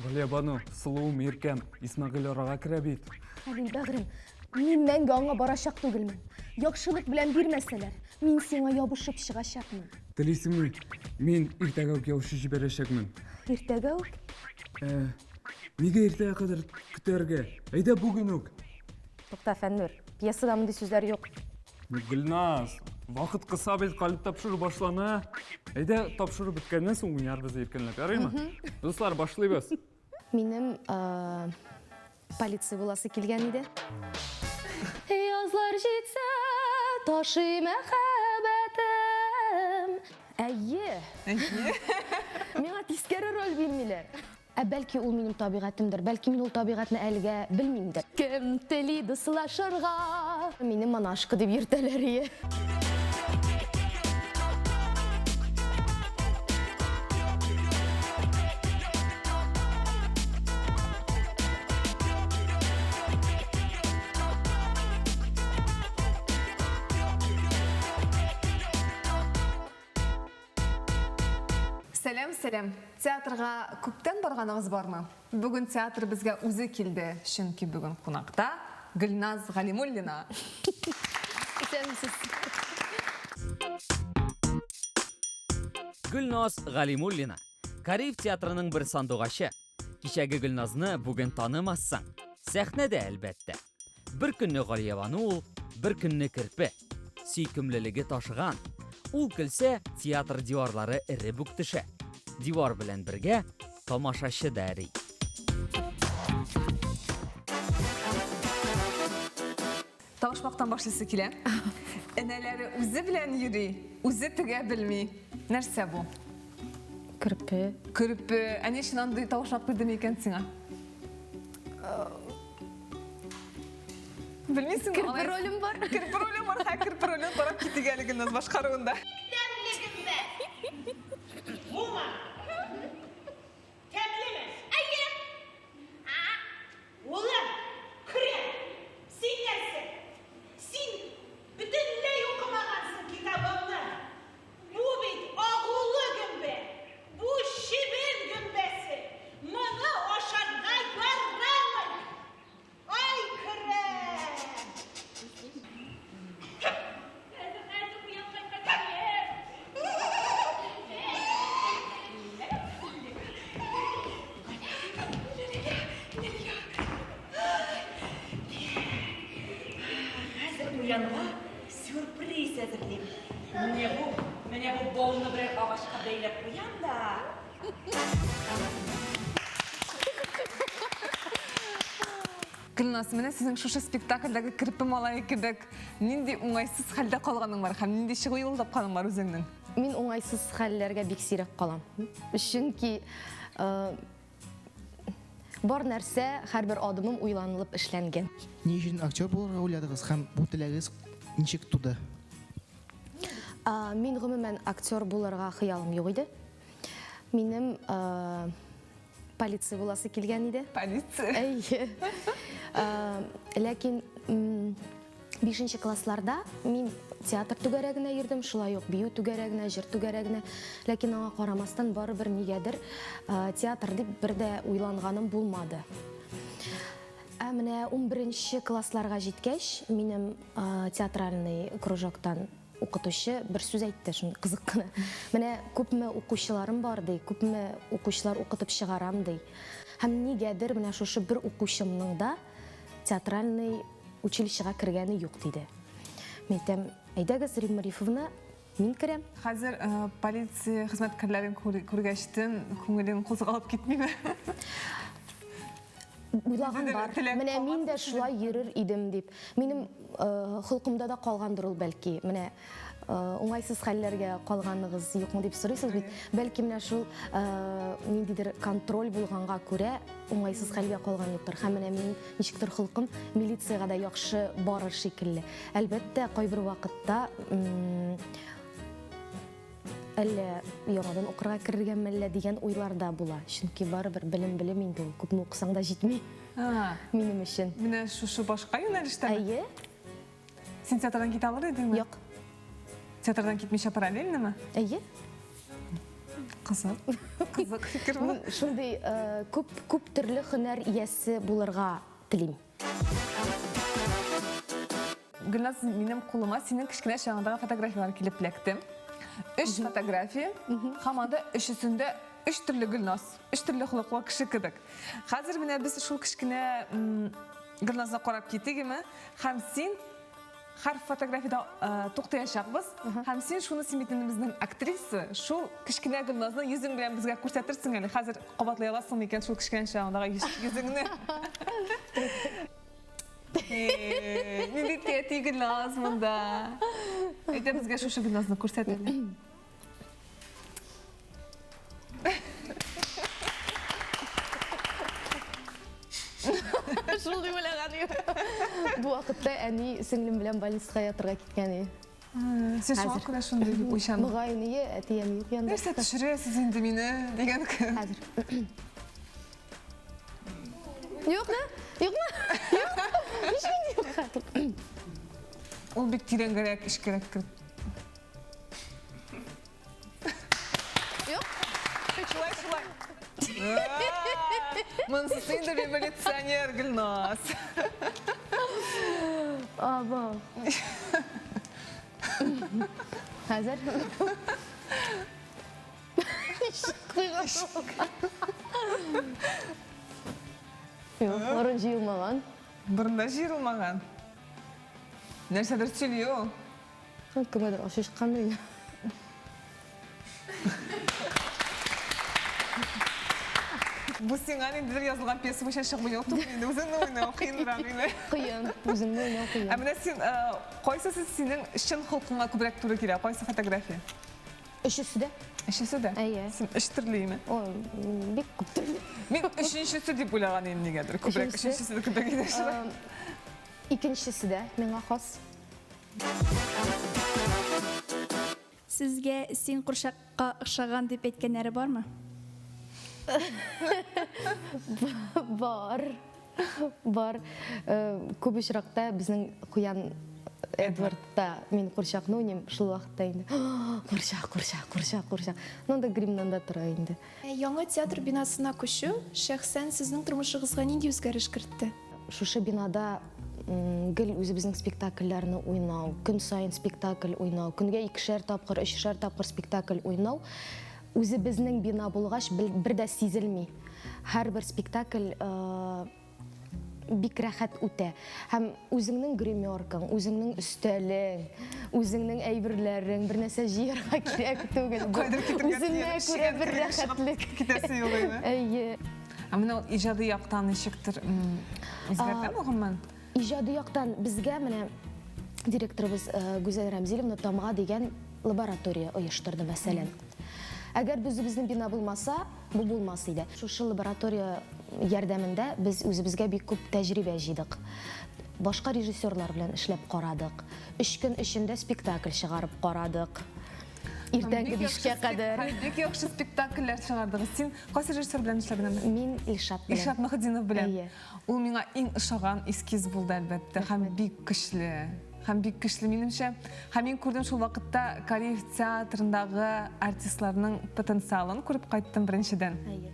Галиябану, сылуым, иркәм, Исмәгыйль арага керә бит. Хәлил бәгърем, мин мәңге аңа барачак түгелмен. Яхшылык белән бирмәсәләр, мин сиңа ябышып чыгачакмын. Телисеңме, мин иртәгә үк яучы җибәрәчәкмен. Иртәгә үк? Ә, нигә иртәгә кадәр көтәргә? Әйдә бүген үк. Тукта, Фәннүр, пьесада мондый сүзләр юк. Гөлназ, вакыт кыса бит, калип тапшыру башлана. Әйдә, тапшыру беткәннән соң уйнарбыз иркенләп, ярыймы? Дуслар, башлыйбыз. Минем полиция буласы килгән иде. Язлар җитсә, ташый мәхәббәтем. Әйе. Миңа тискәре роль бирмиләр. Ә бәлки ул минем табигатемдер, бәлки мин ул табигатьне әлегә белмимдер. Кем тели дуслашырга? Мине монашка дип йөртәләр ие. Сәлам, сәлам. Театрга күптән барганыгыз бармы? Бүген театр безгә үзе килде, чөнки бүген кунакта Гөлназ Галимуллина. Исәнмесез. Гөлназ Галимуллина, Кариев театрының бер сандугачы. Кичәге Гөлназны бүген танымассың. Сәхнәдә, әлбәттә. Бер көнне Галиябану ул, бер көнне Керпе. Сөйкемлелеге ташыган. Ул көлсә, театр диварлары эреп үк төшә. Дивар белән бергә тамашачы да эри. Табышмактан башлыйсы килә. Энәләре үзе белән йөри, үзе тегә белми. Нәрсә бу? Керпе. Керпе. Ә ни өчен андый табышмак бирдем икән сиңа? Белмисеңме? Керпе ролем бар. Керпе ролем бар. Һә, керпе ролен карап китик әле Гөлназ башкаруында. Тәмле гөмбә. Бума. Тәмлеме? Әйе. Улым, көрәк, син нәрсә? Син бөтенләй укымагансың китабыңны. Бу бит агулы гөмбә. Бу чебен гөмбәсе. Моны ашарга ярамый. Ай, көрәк! Хәзер, хәзер куян кайтка килер. Хәзер куянга сюрприз әзерлим. Менә бу, менә бу бауны берәр агачка бәйләп куям да. Гөлназ, менә сезнең шушы спектакльдәге керпе малае кебек нинди уңайсыз хәлдә калганың бар һәм нинди чыгу юлы тапканың бар үзеңнең? Мин уңайсыз хәлләргә бик сирәк калам. Чөнки э, бар нәрсә, һәрбер адымым уйланылып эшләнгән. Ни өчен актер булырга уйладыгыз һәм бу теләгегез ничек туды? Мин гомумән актер булырга хыялым юк иде. Минем э, полиция буласы килгән иде. Полиция? Әйе. Э, ләкин бишенче классларда мин театр түгәрәгенә йөрдем, шулай ук бию түгәрәгенә, җыр түгәрәгенә. Ләкин аңа карамастан барыбер нигәдер э, театр дип бер дә уйланганым булмады. Ә менә 11 классларга җиткәч, минем театральный кружоктан Укытучы бер сүз әйтте, шундый кызык кына. Менә күпме укучыларым бар, ди, күпме укучылар укытып чыгарам, ди. Һәм нигәдер менә шушы бер укучымның да театральный училищега кергәне юк, диде. Мин әйтәм, әйдәгез, Римма Рифовна, мин керәм. Хәзер э, полиция хезмәткәрләрен күргәчтен күңелең кузгалып китмиме? Уйлаган бар. Менә мин дә шулай йөрер идем дип. Минем э, холкымда да калгандыр ул бәлки. Менә э, уңайсыз хәлләргә калганыгыз юкмы дип сорыйсыз бит. Бәлки менә шул э, ниндидер контроль булганга күрә уңайсыз хәлгә калган юктыр. Һәм менә минем ничектер холкым милициягә дә яхшы барыр шикелле. Әлбәттә, кайбер вакытта Әллә яңадан укырга керергәме әллә дигән уйлар да була. Чөнки барыбер белем белем инде ул, күпме укысаң да җитми. Минем өчен. Менә шушы башка юнәлештәме? Әйе. Син театрдан китә алыр идеңме? Юк. Театрдан китмичә параллельнеме? Әйе. Кызык. Кызык фикер бу. Шундый э, күп күп төрле һөнәр иясе булырга телим. Гөлназ, минем кулыма синең кечкенә чагыңдагы фотографияләр килеп эләкте. Өч фотография, һәм анда өчесендә өч төрле Гөлназ, өч төрле холыклы кеше кебек. Хәзер менә без шул кечкенә Гөлназны карап китик, һәм син һәр фотографиядә э, туктаячакбыз. Һәм син шуны син бит инде безнең актриса, шул кечкенә Гөлназны йөзең белән безгә күрсәтерсең әле. Хәзер кабатлый аласың микән шул кечкенә чагыңдагы йөзеңне? Нинди тәти Гөлназ монда. Әйдә безгә шушы Гөлназны күрсәт әле. Шул дип уйлаган идем. Бу вакытта әни сеңлем белән больницага ятырга киткән иде. Син шуңа күрә шундый дип уйчан. Мөгаен, ие, әтием юк янда. Нәрсә төшерәсез инде мине дигән кебек. Хәзер. Юкмы? Юкмы? Юк. Ничек инде юк хәзер? Ул бик тирәнгәрәк, эчкәрәк кереп. Юк. Шулай, шулай. Монысы инде революционер Гөлназ. Аба. Хәзер. Куйган. Юк, борын җыелмаган. Борында җыелмаган. Нәрсәдер сөйли ул. Кемгәдер ачу чыккандыр инде. Бу сиңа ниндидер язылган пьеса буенча чыгып уйнау түгел инде, үзеңне уйнау кыенрак инде. Кыен, үзеңне уйнау кыен. Ә менә син, кайсысы синең чын холкыңа күбрәк туры килә, кайсы фотография? Өчесе дә. Өчесе дә? Әйе. Син өч төрле име? Ой, бик күп төрле. Мин өченчесе дип уйлаган идем нигәдер. Күбрәк өченчесе дә күбрәк иде шулай. Икенчесе дә миңа хас. Сезгә син курчакка охшаган дип әйткәннәре бармы? Бар. Бар. Э, күп очракта безнең куян Эдвардта мин курчакны уйныйм, шул вакытта инде курчак, курчак, курчак, курчак. Ну, анда гримнан да тора инде. Ә яңа театр бинасына күчү шәхсән сезнең тормышыгызга нинди үзгәреш кертте? Шушы бинада гел үзебезнең спектакльләрне уйнау, көн саен спектакль уйнау, көнгә икешәр тапкыр, өчешәр тапкыр спектакль уйнау үзебезнең бина булгач бер дә сизелми. Һәрбер спектакль э, бик рәхәт үтә. Һәм үзеңнең гримеркаң, үзеңнең өстәлең, үзеңнең әйберләрең, бер нәрсә җыярга кирәк түгел. Үзеңә күрә бер рәхәтлек. Китәсе юк инде. Әйе. Ә менә ул иҗади яктан ничектер үзгәртәме гомумән? Иҗади яктан безгә менә директорыбыз э, Гүзәл Рәмзиловна Тамга дигән лаборатория оештырды, мәсәлән. Әгәр дә үзебезнең бина булмаса, бу булмас иде. Шушы лаборатория ярдәмендә без үзебезгә бик күп тәҗрибә җыйдык. Башка режиссерлар белән эшләп карадык. Өч көн эчендә спектакль чыгарып карадык. Иртәнге бишкә кадәр. Бик яхшы спектакльләр чыгардыгыз. Син кайсы режиссер белән эшләдең анда? Мин Илшат белән. Илшат Мөхетдинов белән. Әйе. Ул миңа иң ошаган эскиз булды, әлбәттә, һәм бик көчле. Һәм бик көчле минемчә. Һәм мин күрдем шул вакытта Кариев театрындагы артистларның потенциалын күреп кайттым беренчедән. Әйе.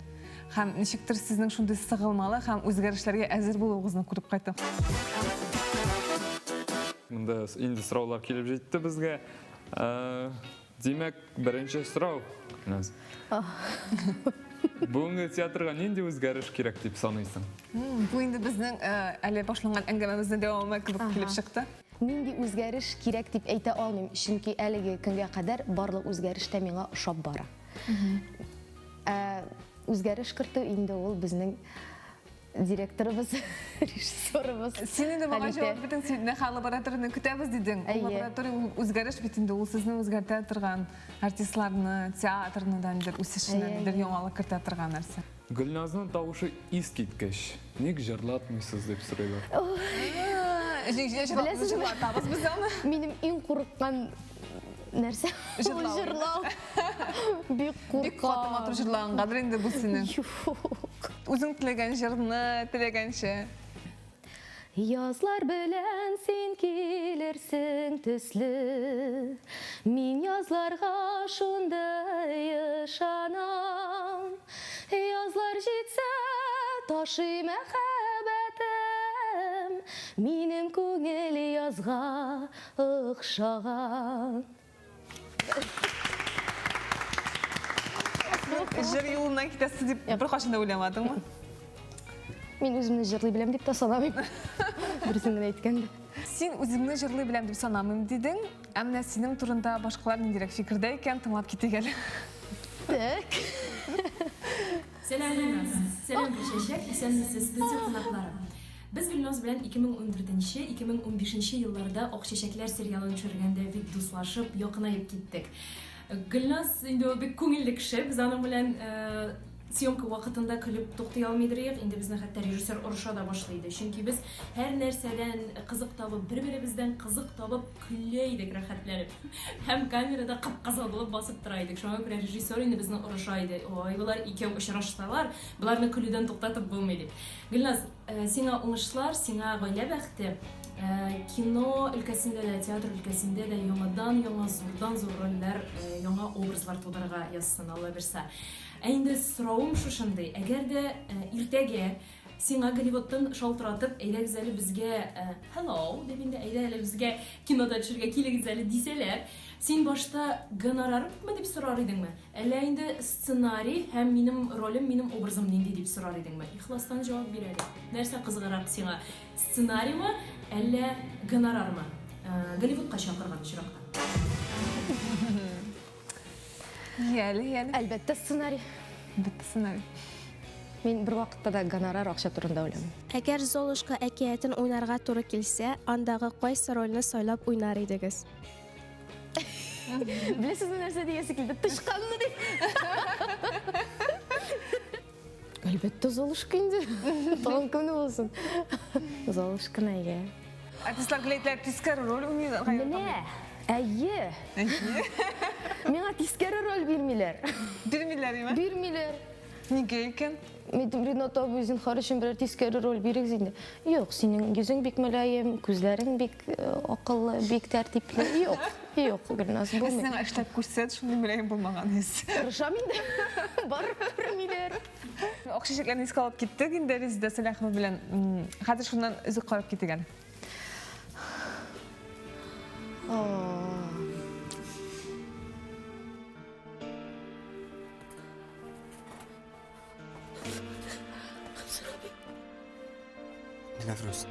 Һәм ничектер сезнең шундый сыгылмалы һәм үзгәрешләргә әзер булуыгызны күреп кайттым. Монда инде сораулар килеп җитте безгә. Э, димәк, беренче сорау. Наз. Бүгенге театрга нинди үзгәреш кирәк дип саныйсың? Бу инде безнең э, әле башланган әңгәмәбезнең дәвамы кебек килеп чыкты. Нинди үзгәреш кирәк дип әйтә алмыйм, чөнки әлеге көнгә кадәр барлык үзгәреш тә миңа ошап бара. Ә үзгәреш кертү инде ул безнең директорыбыз, режиссерыбыз. Син инде моңа җавап бирдең, син нәхә лабораторияне көтәбез дидең. Ул лаборатория ул үзгәреш бит инде, ул сезне үзгәртә торган, артистларны, театрны да ниндидер үсешенә, ниндидер яңалык кертә торган нәрсә. Гөлназның тавышы искиткеч. Ник җырлатмыйсыз дип сорыйлар. Җырлатабыз без аны. Минем иң курыккан нәрсә ул җырлау. Бик куркам. Бик каты матур җырлагангадыр инде бу синең. Юк. Үзең теләгән җырны теләгәнчә. Язлар белән син килерсең төсле, Мин язларга шундый ышанам. Язлар җитсә, ташый мәхәббәтем, Минем күңел язга охшаган. Җыр юлыннан китәсе дип беркайчан да уйламадыңмы? Мин үземне җырлый беләм дип тә санамыйм. Дөресен генә әйткәндә. Син үзеңне җырлый беләм дип санамыйм дидең. Ә менә синең турында башкалар ниндирәк фикердә икән, тыңлап китик әле. Так. Сәлам, Гөлназ. Сәлам, Гөлчәчәк. Исәнмесез, студия кунаклары. Без Гөлназ белән 2014-2015 елларда Ак чәчәкләр сериалын төшергәндә бик дуслашып, якынаеп киттек. Гөлназ инде ул бик күңелле кеше. Без аның белән э, съемка вакытында көлеп туктый алмыйдыр идек. Инде безне хәтта режиссер орыша да башлый иде. Чөнки без һәр нәрсәдән кызык табып, бер-беребездән кызык табып көлә идек рәхәтләнеп. Һәм камерада кып-кызыл булып басып тора идек. Шуңа күрә режиссер инде безне орыша иде. Ой, болар икәү очрашсалар, боларны көлүдән туктатып булмый дип. Гөлназ, э, сиңа уңышлар, сиңа гаилә бәхете. Э, кино өлкәсендә дә, театр өлкәсендә дә яңадан-яңа, зурдан-зур рольләр, э, яңа образлар тудырырга язсын, Алла бирса. Ә инде соравым шушындый, әгәр дә иртәгә сиңа Голливудтан шалтыратып, әйдәгез әле безгә hello дип инде, әйдә әле безгә кинода төшергә килегез әле дисәләр, син башта гонорар күпме дип сорар идеңме? Әллә инде сценарий һәм минем ролем, минем образым нинди дип сорар идеңме? Ихластан җавап бир әле. Нәрсә кызыграк сиңа, сценариймы, әллә гонорармы? Голливудка чакырган очракта. Яле, яле. Әлбәттә, сценарий. Әлбәттә, сценарий. Мин бер вакытта да гонорар акча турында уйламыйм. Әгәр Золушка әкиятен уйнарга туры килсә, андагы кайсы рольне сайлап уйнар идегез? Беләсезме нәрсә диясе килде? Тычканны дип. Әлбәттә, Золушка инде. Тагын кемне булсын? Золушканы, әйе. Артистлар гел әйтәләр, тискәре роль уйный. Менә, әйе. Миңа тискәре роль бирмиләр. Бирмиләр, име? Бирмиләр. Нигә икән? Әйтем, Ринат абый, зинһар өчен берәр тискәре роль бирегез инде. Юк, синең йөзең бик мөлаем, күзләрең бик э, акыллы, бик тәртипле. Юк, юк, Гөлназ, булмый. Сиңа эшләп күрсәт, шундый мөлаем булмаган йөз. Тырышам инде. Барып күрмиләр. Ак чәчәкләрне искә алып киттек инде Резеда Сәләхова белән. Хәзер шуннан өзек карап китик әле. Диләфрүз,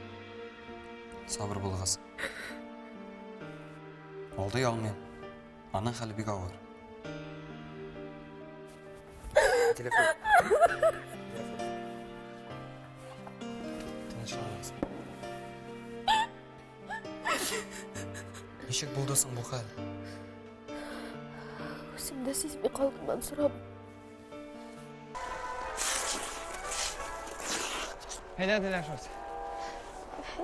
сабыр булыгыз. Алдый алмыйм. Аның хәле бик авыр. Диләфрүз. Тынычланыгыз. Ничек булды соң бу хәл? Үзем дә сизми калдым, Мансур абый. Әйдә, Диләфрүз.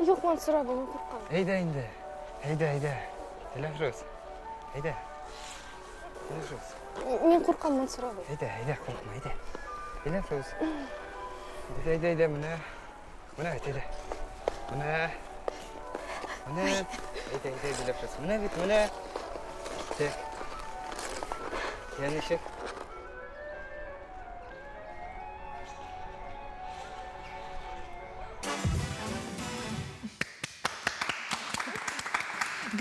Юк, Мансур абый, мин куркам. Әйдә инде. Әйдә, әйдә. Диләфрүз. Әйдә. Диләфрүз. Мин куркам, Мансур абый. Әйдә, әйдә, куркма, әйдә. Диләфрүз. Әйдә, әйдә, әйдә, менә. Менә бит, әйдә. Менә. Менә. Әйдә, әйдә, Диләфрүз. Менә бит, менә. Так. Я ничек?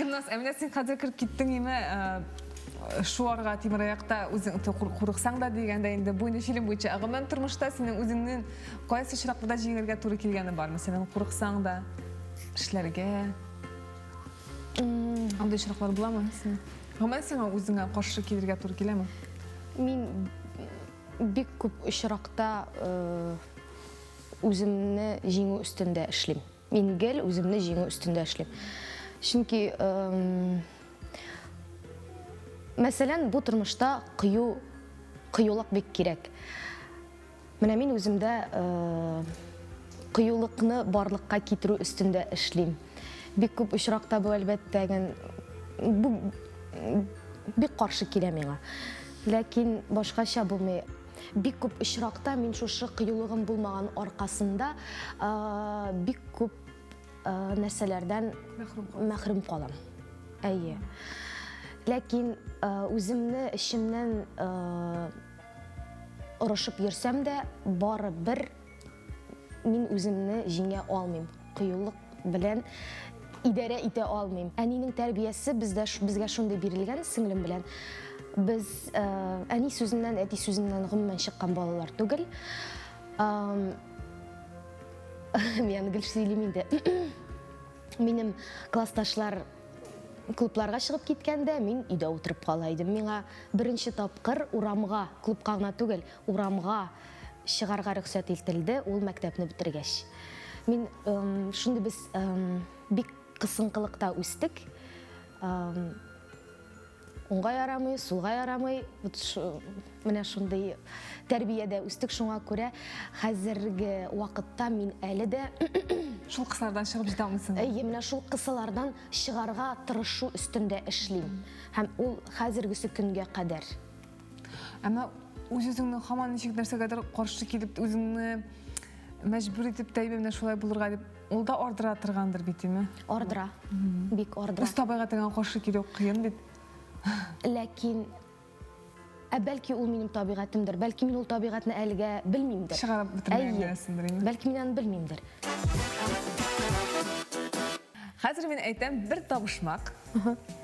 Гөлназ, ә менә син хәзер кереп киттең име, э, шуарга тимераякта үзең курыксаң да дигәндә инде бу инде фильм буенча. Ә гомумән тормышта синең үзеңнең кайсы очракта да җиңергә туры килгәне бар? Мәсәлән, курыксаң да эшләргә. Андый очраклар буламы синең? Гомумән сиңа үзеңә каршы килергә туры киләме? Мин бик күп очракта э, үземне җиңү өстендә эшлим. Мин гел үземне җиңү өстендә эшлим. Чөнки, мәсәлән, бу тормышта кыю, кыюлык бик кирәк. Менә мин үземдә кыюлыкны барлыкка китерү өстендә эшлим. Бик күп очракта бу, әлбәттә, бу бик каршы килә миңа. Ләкин башкача булмый. Бик күп очракта мин шушы кыюлыгым булмаган аркасында бик күп нәрсәләрдән мәхрүм калам. Әйе. Ләкин үземне эчемнән орышып йөрсәм дә, барыбер мин үземне җиңә алмыйм. Кыюлык белән идарә итә алмыйм. Әнинең тәрбиясе бездә безгә шундый бирелгән сеңлем белән. Без әни сүзеннән, әти сүзеннән гомумән чыккан балалар түгел. Мин гел сөйлим инде. Минем классташлар клубларга чыгып киткәндә, мин өйдә утырып кала идем. Миңа беренче тапкыр урамга, клубка гына түгел, урамга чыгарга рөхсәт ителде, ул мәктәпне бетергәч. Мин шундый без бик кысынкылыкта үстек. Уңга ярамый, сулга ярамый. Вот менә шундый тәрбиядә үстек, шуңа күрә хәзерге вакытта мин әле дә шул кысалардан чыгып җитә алмыйсың. Әйе, менә шул кысалардан чыгарга тырышу өстендә эшлим. Һәм ул хәзергесе көнгә кадәр. Әмма үз-үзеңне һаман ничек нәрсәгәдер каршы килеп, үзеңне мәҗбүр итеп тә менә шулай булырга дип, ул да ардыра торгандыр бит, име? Ардыра. Бик ардыра. Үз табигатеңә каршы килү кыен бит. Ләкин ә бәлки ул минем табигатемдер, бәлки мин ул табигатьне әлегә белмимдер. Чыгарып бетермәгән генәсендер инде. Бәлки мин аны белмимдер. Хәзер мин әйтәм бер табышмак.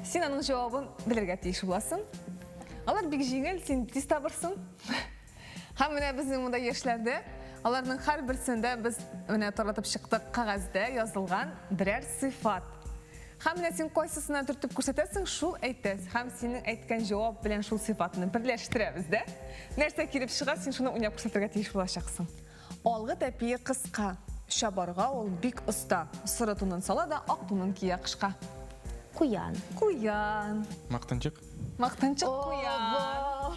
Син аның җавабын белергә тиеш буласың. Алар бик җиңел, син тиз табырсың. Һәм менә безнең монда яшьләрдә, аларның һәрберсендә без менә таратып чыктык кәгазьдә язылган берәр сыйфат. Һәм менә син кайсысына төртеп күрсәтәсең, шул әйтә. Һәм синең әйткән җавап белән шул сыйфатны берләштерәбез дә. Нәрсә килеп чыга, син шуны уйнап күрсәтергә тиеш булачаксың. Алгы тәпие кыска. Чабарга ул бик оста. Соры тунын сала да, ак тунын кия кышка. Куян. Куян. Мактанчык. Мактанчык куян.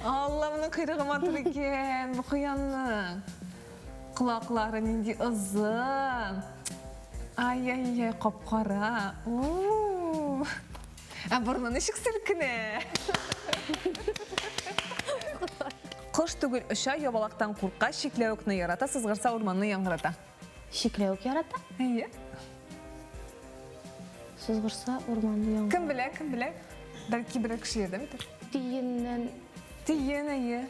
Алла, моның койрыгы матур икән, бу куянның. Колаклары нинди озын. Ай-яй-яй, кап-кара. Ә борыны ничек селкенә? Кош түгел, оча, ябалактан курка, чикләвекне ярата, сызгырса урманны яңгырата. Чикләвек ярата? Әйе. Сызгырса урманны яңгырата. Кем белә, кем белә? Бәлки берәр кеше ярдәм итәр. Тиеннән. Тиен, әйе.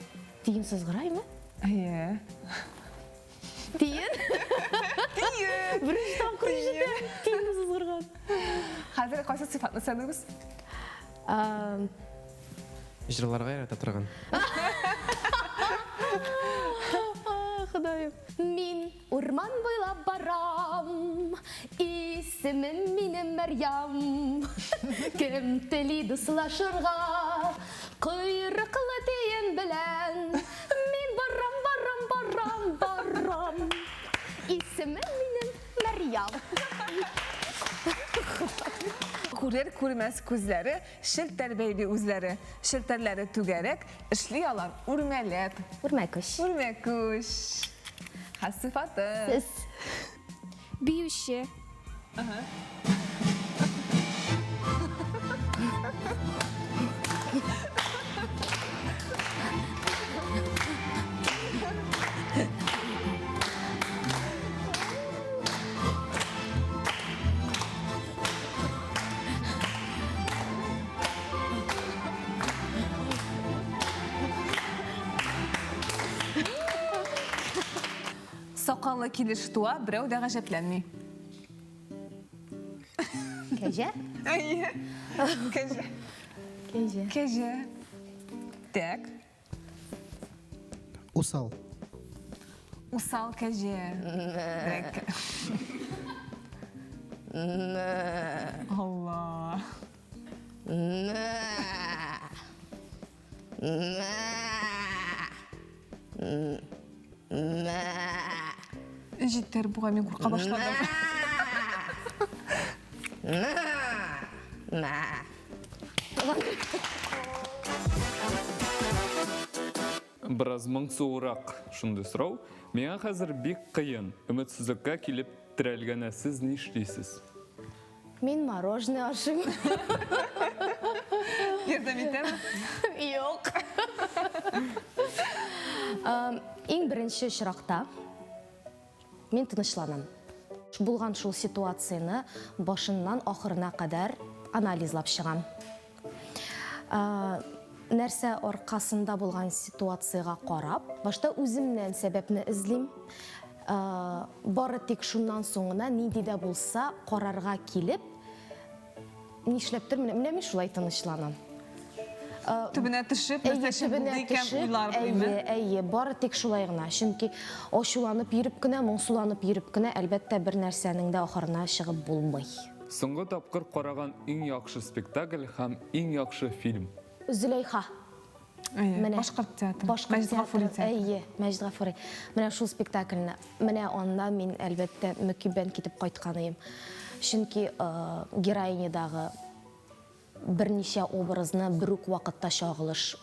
Тиен сызгыраймы? Әйе. Тиен? Тиен! Беренче тапкыр ишетәм. Тиен сызгырган. Хәзер кайсы сыйфатны сайлыйбыз? Җырларга ярата торган. Ходаем. Мин урман буйлап барам, исемем минем Мәрьям. Кем тели дуслашырга, койрыклы тиен белән. Мин барам, барам, барам, барам. Исемем минем Мәрьям. Күрер күрмәс күзләре, челтәр бәйли үзләре. Челтәрләре түгәрәк, эшли алар үрмәләп. Үрмәкүч. Үрмәкүч. Хас сыйфаты. Сез. Биюче. Сакаллы килеш туа, берәү дә гаҗәпләнми. Кәҗә? Әйе. Кәҗә. Кәҗә. Кәҗә. Так. Усал. Усал кәҗә. Так. Алла. Җитәр бугай, мин курка башладым. Бераз моңсуырак шундый сорау. Миңа хәзер бик кыен. Өметсезлеккә килеп терәлгән ә сез нишлисез? Мин мороженое ашыйм. Ярдәм итәме? Юк. Иң беренче очракта мин тынычланам. Булган шул ситуацияне башыннан ахырына кадәр анализлап чыгам. Нәрсә аркасында булган ситуациягә карап, башта үземнән сәбәпне эзлим. Бары тик шуннан соң гына нинди дә булса карарга килеп, нишләптер менә, менә мин шулай тынычланам. Төбенә төшеп, нәрсә өчен булды икән, уйлар әйе, әйе, бары тик шулай гына. Чөнки ачуланып йөреп кенә, моңсуланып йөреп кенә, әлбәттә, бер нәрсәнең дә ахырына чыгып булмый. Соңгы тапкыр караган иң яхшы спектакль һәм иң яхшы фильм. Зөләйха. Әйе, Менә. Башкорт театры. Башкорт Мәҗит Гафури театры. Әйе, Мәҗит Гафури. Менә шул спектакльне. Менә анда мин, әлбәттә, мөкиббән китеп кайткан идем. Чөнки героинядагы берничә образны бер үк вакытта чагылыш,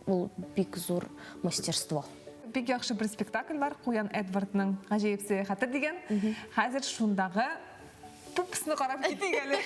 ул бик зур мастерство. Бик яхшы бер спектакль бар, Куян Эдвардның гаҗәеп сәяхәте дигән. Хәзер шундагы Пупсны карап китик әле.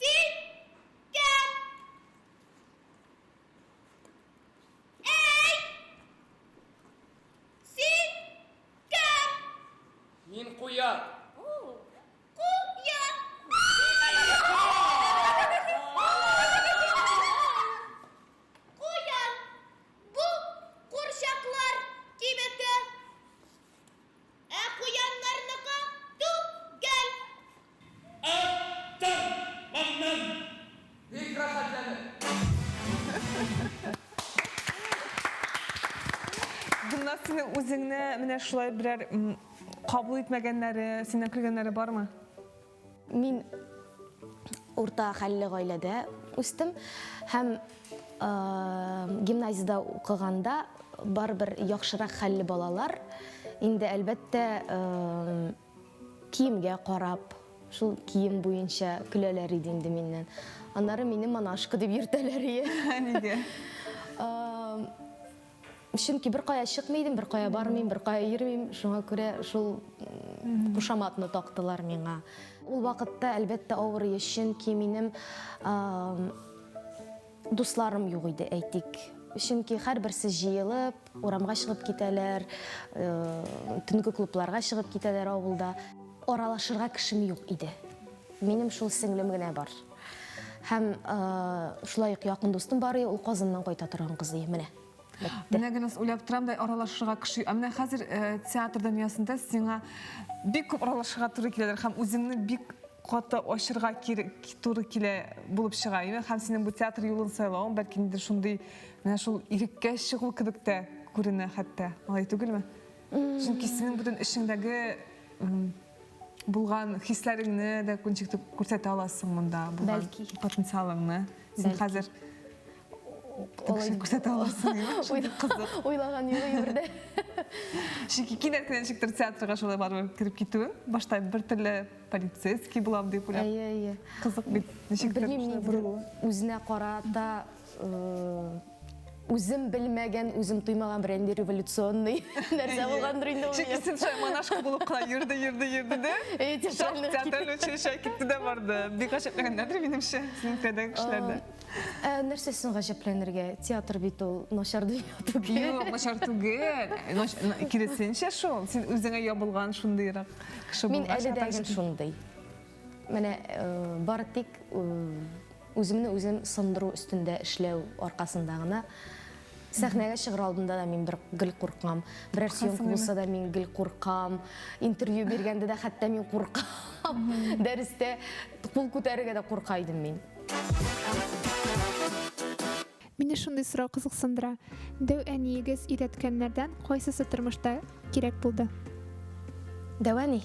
Син кем? Әй! Син кем? Мин куян. Куян. Куян. Бу курчаклар кибете. Ә куяннарныкы түгел. Аттым моннан! Бик рәхәтләнеп. Гөлназ, синең үзеңне менә шулай берәр кабул итмәгәннәре, синнән көлгәннәре бармы? Мин урта хәлле гаиләдә үстем һәм гимназиядә укыганда барыбер яхшырак хәлле балалар инде, әлбәттә, киемгә карап, шул кием буенча көләләр иде инде миннән. Аннары мине монашка дип йөртәләр иде. Нигә? Чөнки бер кая чыкмый идем, бер кая бармыйм, бер кая йөрмим. Шуңа күрә шул кушаматны тактылар миңа. Ул вакытта, әлбәттә, авыр иде, чөнки минем дусларым юк иде, әйтик. Чөнки һәрберсе җыелып, урамга чыгып китәләр, төнге клубларга чыгып китәләр авылда. Аралашырга кешем юк иде. Минем шул сеңлем генә бар. Һәм шулай ук якын дустым бар, ул Казаннан кайта торган кыз, менә. Бетте. Менә генә уйлап торам да аралашырга кеше. Ә менә хәзер э, театр дөньясында сиңа бик күп аралашырга туры киләдер һәм үзеңне бик каты ачырга туры килә булып чыга. Әйме? Һәм синең бу театр юлын сайлавың бәлки инде шундый менә шул иреккә чыгу кебек тә күренә хәтта. Алай түгелме? Чөнки синең бөтен эшеңдәге булган хисләреңне дә ничек күрсәтә аласың монда, булган потенциалыңны. Син хәзер Алай күрсәтә аласың. Кызык. Уйлаган юк әйбердә. Чөнки кинәт кенә ничектер театрга шулай барып кереп китүең, башта бер төрле полицейский булам дип уйлап. Әйе, әйе. Кызык бит. Ничектер борылу. Үзенә карата үзем белмәгән, үзем тоймаган бер инде революционный нәрсә булгандыр инде ул. Чөнки син шулай монашка булып кына йөрде, йөрде, йөрде дә. Әйе, театральный училище китте дә барды. Бик гаҗәпләнгәннәрдер минемчә, синең тирәдәге кешеләр дә. Ә нәрсәсен гаҗәпләнергә? Театр бит ул начар дөнья түгел. Юк, начар түгел. Киресенчә шул. Син үзеңә ябылган шундыйрак кеше булгач. Мин әле дә гел шундый. Менә э, бары тик э, үземне үзем сындыру өстендә эшләү аркасында гына сәхнәгә чыгыр алдында да мин бер гел куркам. Берәр съемка булса да мин гел куркам. Интервью биргәндә дә хәтта мин куркам. Дәрестә кул күтәрергә дә курка идем мин. Мине шундый сорау кызыксындыра. Дәү әниегез өйрәткәннәрдән кайсысы тормышта кирәк булды? Дәү әни?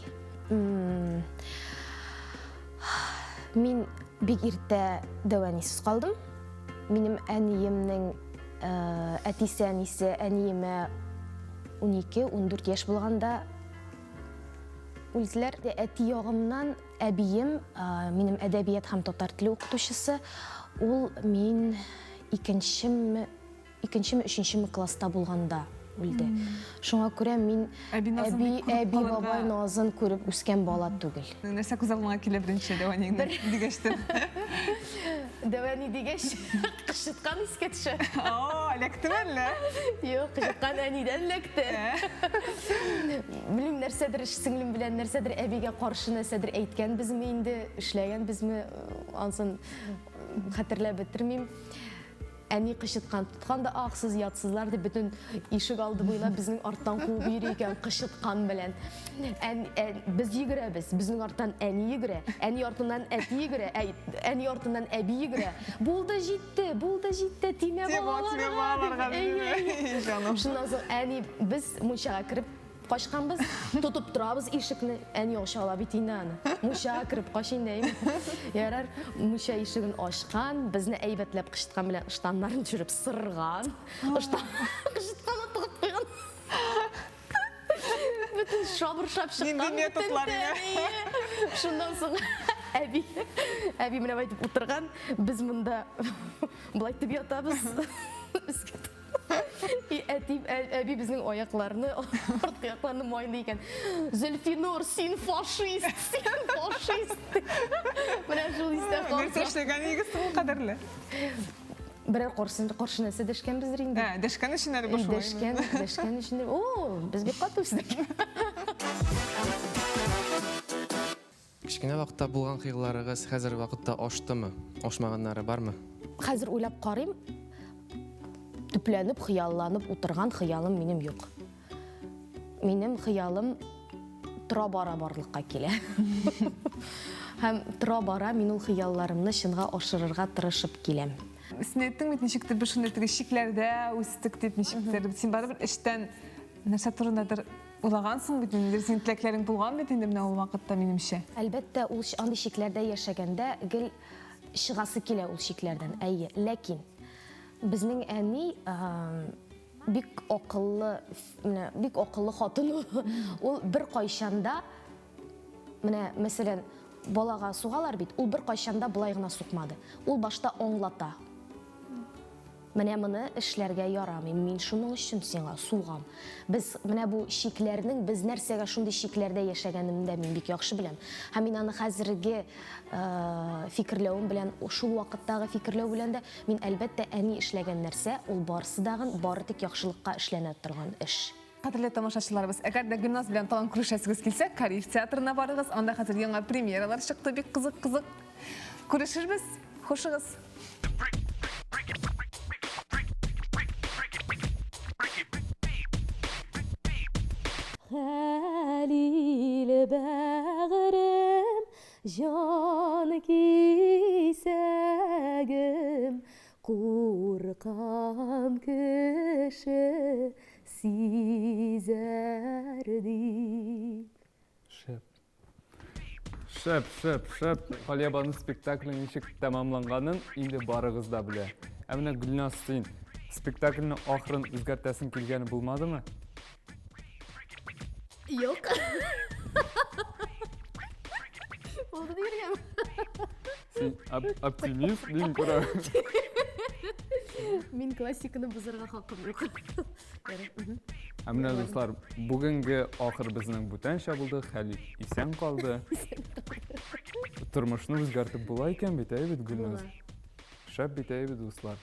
Мин бик иртә дәү әнисез калдым. Минем әниемнең әтисе, әнисе әниемә 12-14 яшь булганда. үлделәр. Әти ягымнан әбием, минем әдәбият һәм татар теле укытучысы, ул мин икенчеме, икенчеме, өченчеме класста булганда үлде. Шуңа күрә мин әби, әби бабай назын күреп үскән бала түгел. Нәрсә күз алдыңа килә беренче дәү әниеңне дигәч тә? Дәү әни дигәч, кычыткан искә төшә. О, эләктеме әллә? Юк, кычыткан әнидән эләкте. Белмим, нәрсәдер сеңлем белән нәрсәдер әбигә каршы нәрсәдер әйткәнбезме инде, эшләгәнбезме, ансын хәтерләп бетермим. Әни кычыткан тоткан да, ах, сез ятсызлар дип бөтен ишек алды буйлап безнең арттан куып йөри икән кычыткан белән. Ән, ән, без йөгерәбез, безнең арттан әни йөгерә, әни артыннан әти йөгерә, әй, әни артыннан әби йөгерә. Булды, җитте, булды, җитте, тимә балаларга. Шуннан соң әни без мунчага кереп Качканбыз, тотып торабыз ишекне. Әни ача ала бит инде аны. Мунчага кереп кач инде, әйме. Ярар, мунча ишеген ачкан, безне әйбәтләп кычыткан белән ыштаннарын төшереп сырган. Ыштан кычытканны тыгып куйган. Бөтен шабыршап чыккан. Нинди методлар инде. Шуннан соң әби, әби менә байтып утырган. Без монда болай итеп ятабыз. Өскә И әти, әби безнең аякларны, арткы якларны майлый икән. Зөлфинур, син фашист, син фашист. Менә шул истә калды. Нәрсә эшләгән идегез соң кадерле? Берәр каршы, каршы нәрсә дәшкәнбездер инде. Ә, дәшкән өчен әле бу шулай. Дәшкән, дәшкән өчен. О, без бик каты үстек. Кечкенә вакытта булган хыялларыгыз хәзерге вакытта аштымы? Ашмаганнары бармы? Хәзер уйлап карыйм, төпләнеп, хыялланып утырган хыялым минем юк. Минем хыялым тора-бара барлыкка килә. Һәм тора-бара мин ул хыялларымны чынга ашырырга тырышып киләм. Син әйттең бит, ничектер без шундый теге чикләрдә үстек дип, ничектер. Син барыбер эчтән нәрсә турындадыр Уйлагансың бит инде, синең теләкләрең булган бит инде менә ул вакытта, минемчә. Әлбәттә, ул андый чикләрдә яшәгәндә гел чыгасы килә ул чикләрдән, әйе. Ләкин безнең әни бик акыллы, менә бик акыллы хатын ул. Ул беркайчан да, менә, мәсәлән, балага сугалар бит, ул беркайчан да болай гына сукмады. Ул башта аңлата. Менә моны эшләргә ярамый, мин шуның өчен сиңа сугам. Без менә бу чикләрнең, без нәрсәгә шундый чикләрдә яшәгәнемне дә мин бик яхшы беләм. Һәм мин аны хәзерге фикерләвем белән, шул вакыттагы фикерләү белән дә, мин, әлбәттә, әни эшләгән нәрсә, ул барысы дагын бары тик яхшылыкка эшләнә торган эш. Кадерле тамашачыларыбыз, әгәр дә Гөлназ белән тагын күрешәсегез килсә, Кариев театрына барыгыз. Анда хәзер яңа премьералар чыкты, бик кызык-кызык. Күрешербез. Хушыгыз. Хәлил бәгърем, җан кисәгем, куркам кеше сизәр дип. Шәп. Шәп, шәп, шәп. Галиябану спектакле ничек тәмамланганын инде барыгыз да белә. Ә менә Гөлназ, син спектакльнең ахырын үзгәртәсең килгәне булмадымы? Юк. Булды дигән. Син оптимист, мин күрәм. Мин классиканы бозарга хакым юк. Ә менә дуслар, бүгенге ахыр безнең бүтәнчә булды, Хәлил исән калды. Тормышны үзгәртеп була икән бит, әй бит, Гөлназ. Шәп бит, әй бит, дуслар.